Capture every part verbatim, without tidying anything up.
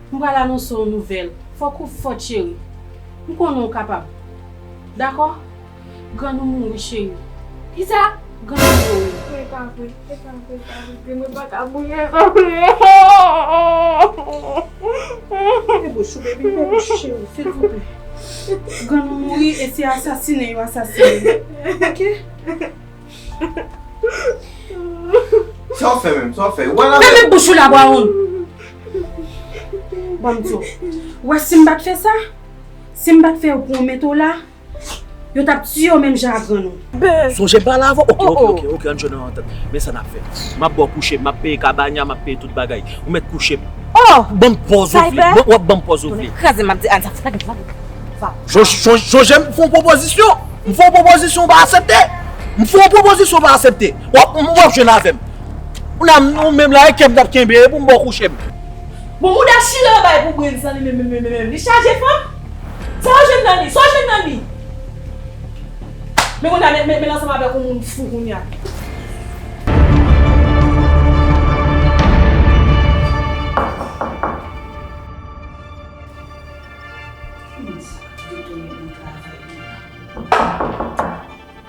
M pral anonse w yon nouvèl. Fòk ou fò, cheri. M konnen w kapab. Dakò? Grann ou mouri, cheri. Kisa? Grann ou mouri. E pa vre, e pa vre, e pa vre. Grann mwen pa ka mouri, e pa vre. Fè bouch ou, baby, fè bouch, cheri, silvouplè. Grann ou mouri e se asasinen yo asasinen. Ok? Sa w fè menm? Sa w fè? Wè la. Fèmen bouch ou la, Brown. Ban m di w. Wè, si m pa t fè sa, si m pa t fè yo pran w mete w la, yo t ap tiye w menm jan ak grann ou. Sonje m pale avè w. Ok, ok, ok, ok, ann jwenn yon antant. Men sa n ap fè. M ap ba w kouche, m ap peye kabanya, m ap peye tout bagay. Ou mèt kouche m. Oh! Ban m pòz ou vle. Cyber? W ap ban m pòz ou vle. Kraze m ap di Ann sa fè lage lage. Sonje m fè yon pwopozisyon. M fè yon pwopozisyon ou pa aksepte. M fè yon pwopozisyon ou pa aksepte. W ap, w ap jwenn avè m. Ou nan, ou menm la, e kè m t ap kenbe pou m ba w kouche m. Bon, mouda chire yon bagay pou brenn san li menm, menm, menm, menm. Li chaje fanm? Sa w jwenn nan li? Sa w jwenn nan li? Men kounye a, men, men, men ansanm avèk yon moun fou kounye a.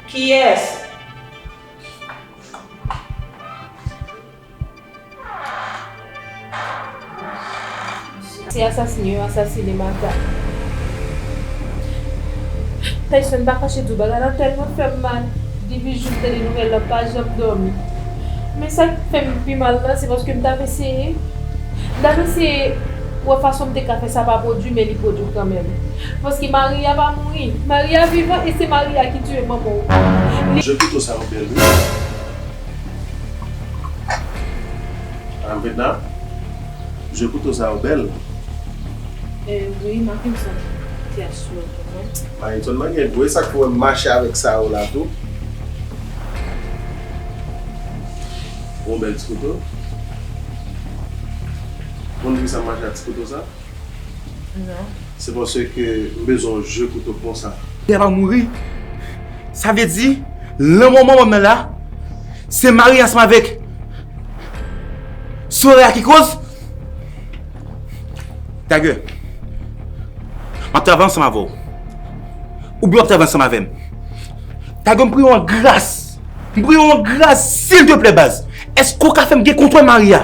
Kiyès? Se asasine yo asasine Martha. Tayson pa kache di w bagay la tèlman fè m mal. Depi jou m tande nouvèl la, m pa janm dòmi. Men sa k fè m pi mal la, se paske m t ap eseye, m t ap eseye wè fason m te ka fè sa pa pwodui, men li pwodui kanmenm. Paske Maria pa mouri. Maria vivan e se Maria ki tiye manman w. Je kouto sa yo bèl wi. Anvena, je kouto sa yo bèl. Wi, Makenson, ti asou konprann. Makenson, mwen gen dwe sa k fè w mache avèk sa yo la tou. Bon, bèl ti kouto. Konn ki sa mache ak ti kouto sa? Non. Se paske m bezwen yon je kouto konsa. Li pa mouri. Sa vle di, lanmò manman m nan la, se Maria ansanm avèk Soraya ki koz. Tagè, m ap travay ansanm avè w. Oubyen w ap travay ansanm avè m. Tagè, m priye w an gras. M priye w an gras, silteplè, baz. Èske w ka fè m gen kontwòl Maria?